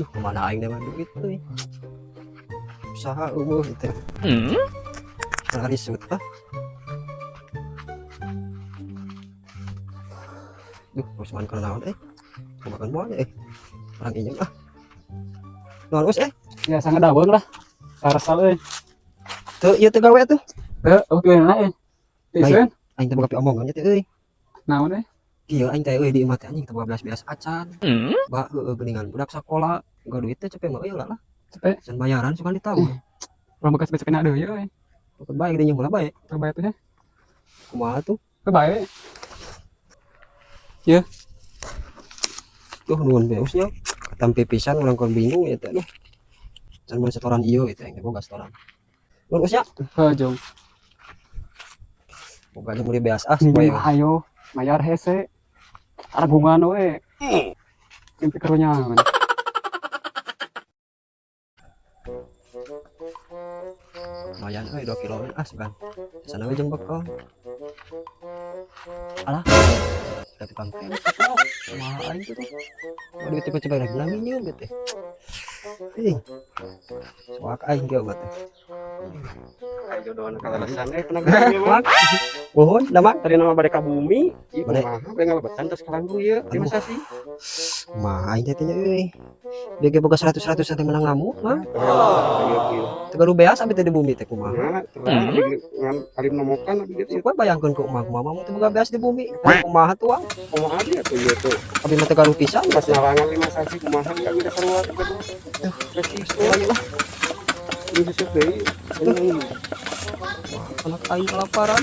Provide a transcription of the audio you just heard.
Duh, kemana aing mah duit euy. Usaha euweuh teh. Risut ah. Duh, Usman keur naon eh? Kumakan moal eh. Orang injem ah. Naon us eh? Ya sangat daweng lah. Karasal euy. Teu ieu teu gawe atuh. Teu, oh gimana euy? Teu. Aing teh boga piomongan nya teh euy. Naon euy? Kieu aing teh euy di imah teh anjing teu boga beas-beas acan. Ba heueuh geuningan budak sakola, boga duit teh cepet mah euy lah lah. Cepet. Can bayaran suka ditahu. Urang bekas cepet kena deui euy. Pokok bae gede nyung bae. Teu bae tuh nya. Kumaha tuh? Teu bae. Ya. Tuh nuhun bae us nya. Katampi pisan urang kon bingung ya teh aduh. Can boleh setoran ieu gitu aing teh boga setoran. Nuhun us nya. Heuh jong. Boga aja meuli beas ah supaya Ayo, mayar hese. Aragungan we. Mimpi karunya. Lumayan euy 2 kilo ah sugan. Sana we jeung bekal. Alah. Da tukang teh. Kumaha aing tuh. Waduh tiba-tiba lagi minum gitu. Ih. Soak aing ge obat teh. Ayo jodohan kalalesan eh pernah gede mah. Nuhun, damang. Tadi nama bade ka bumi, ieu Bade. kumaha bade ngalebetan terus kalanggung ieu di masa sih. Mah aing teh nya euy. Bieu ge boga 100-100 teh menang ngamuk mah. Oh. Teu gaduh beas abi teh di bumi teh kumaha. Nah, terus ngan alim nomokan abi gitu. Sok we bayangkeun ku emak kumaha mah teu boga beas di bumi. Kumaha tuang? Kumaha abi atuh ieu tuh. Abi mah teu gaduh pisan Pas nalangan lima sasi kumaha abi da sarua gaduh. Tuh, Resiko ayo lah. Ini sesuai deui. Anak aing kelaparan.